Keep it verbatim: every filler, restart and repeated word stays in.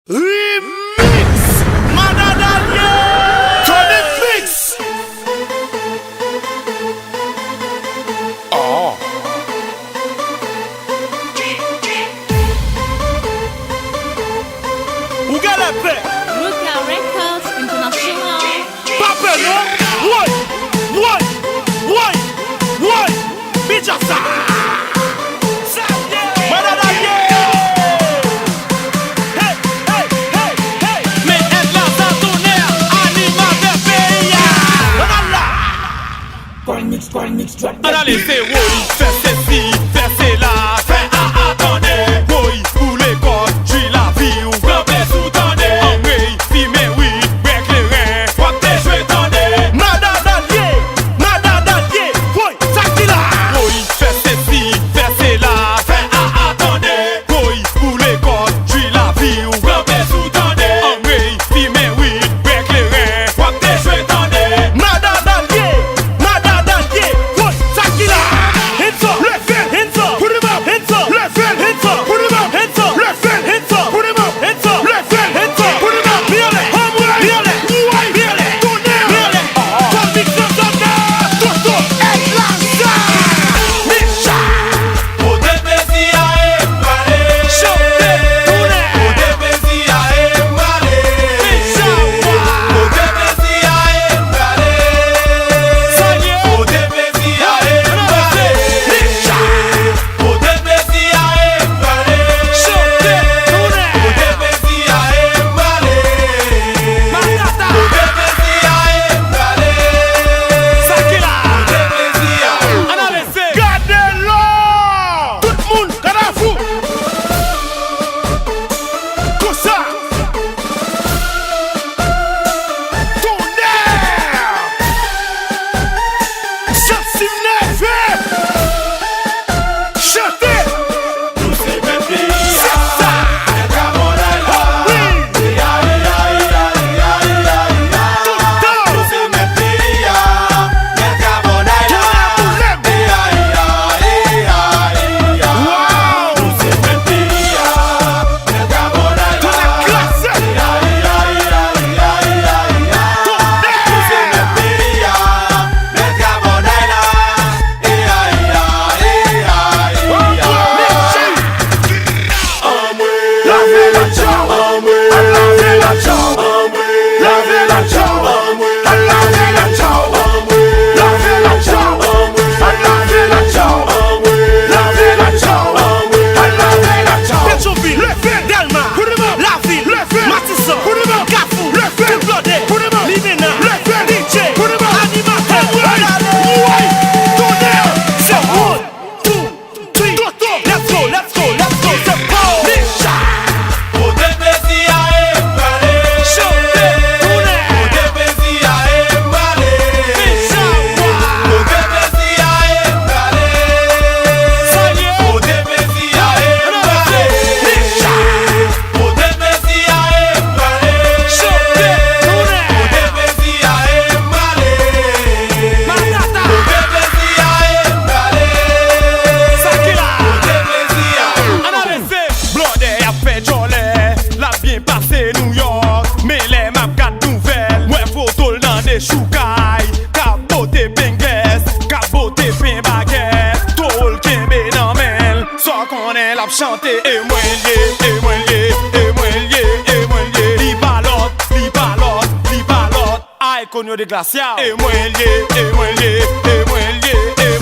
Remix! Madadalie! Tonic Mix! Oh! Ou genlè pè! Ruka Records International. Pa pè non! Woy! Woy! Woy! Woy! Bidja sa! Madadalie! Hey, hey, hey, hey! Men èd la sa tounen animatè peyi a! Ann al la! Ann ale se woy, fè sesi, fè sela, fè a a tande. Woy, boule kòd, jwi lavi w, kanpe sou tande. Anmwey, fimen wid, bwè kleren, w ap dejwe tande. Madadalie, Madadalie, woy, sa ki la? Woy, fè sesi, fè sela, fè a a tande. Woy, boule kòd, jwi lavi w, kanpe sou tande. Anmwey, fimen wid, bwè kleren, w ap dejwe tande. Madadalie, Madadalie, woy, sa ki la? Hands up, leve, hands up, put 'em up, hands up, leve, hands up, put 'em up, hands up, leve, hands up, put 'em up, hands up, leve, hands up, put 'em up, mi anlè, anmwey, mi anlè, woy, mi anlè, tonnè, mi anlè, Tonic Santana, Toto, èd la sa, Micha. Pote plezi a e m prale. Chante, tounen. Pote plezi a e m prale. Micha. Pote plezi a e m prale. Sa l ye. Pote plezi a e m prale. Micha. Pote plezi a e m prale. Chante, tounen. Pote plezi a e m prale. Matata. Pote plezi a e m prale. Sa ki la. Pote plezi a. Ann ale. Gade lò! Tout moun, Kadafou! Konsa! Tonnè! Jansim nève! Chante! Nou se mèt peyi a. Se sa! Mèt Gabonay la. Wi! Eya, eya, eya, eya, eya, eya. Tout tan! Nou se mèt peyi a. Mèt Gabonay la. Tounen pou lèm! Eya, eya, eya, eya. Wow! Nou se mèt peyi a. Mèt Gabonay la. Tounen klase! Eya, eya, eya, eya, eya, eya. Tounen! Nou se mèt peyi a. Mèt Gabonay la. Petyonvil, Dèlma, Lavil, Matisan, Kafou, Ti Blòdè, Limena, D J, animatè, ann ale, woy, tonnè, se one, two, three, let's go, let's go, let's go, se pa w. Micha! Pote plezi a e m prale. Chante, tounen. Pote plezi a e m prale. Micha! Pote plezi a e m prale. Sa l ye. Pote plezi a e m prale. Micha! Pote plezi a e m prale. Chante, tounen. Pote plezi a e m prale. Matata. Pote plezi a e m prale. Sa ki la. Pote plezi a. Ann ale se. Blòdè ap fè djòlè. L ap byen pase Nouyòk. Men lè m ap gad nouvèl, m wè foto l nan dechoukay. K ap pote pengès, k ap pote pen bagèt. Towo l kenbe nan men l. Sa w konnen l ap chante, e mwen l ye, e mwen l ye, e mwen l ye, e mwen l ye. Li pa lòt, li pa lòt, li pa lòt. Ay, Konyo de Glacia. E mwen l ye, e mwen l ye, e mwen l ye, e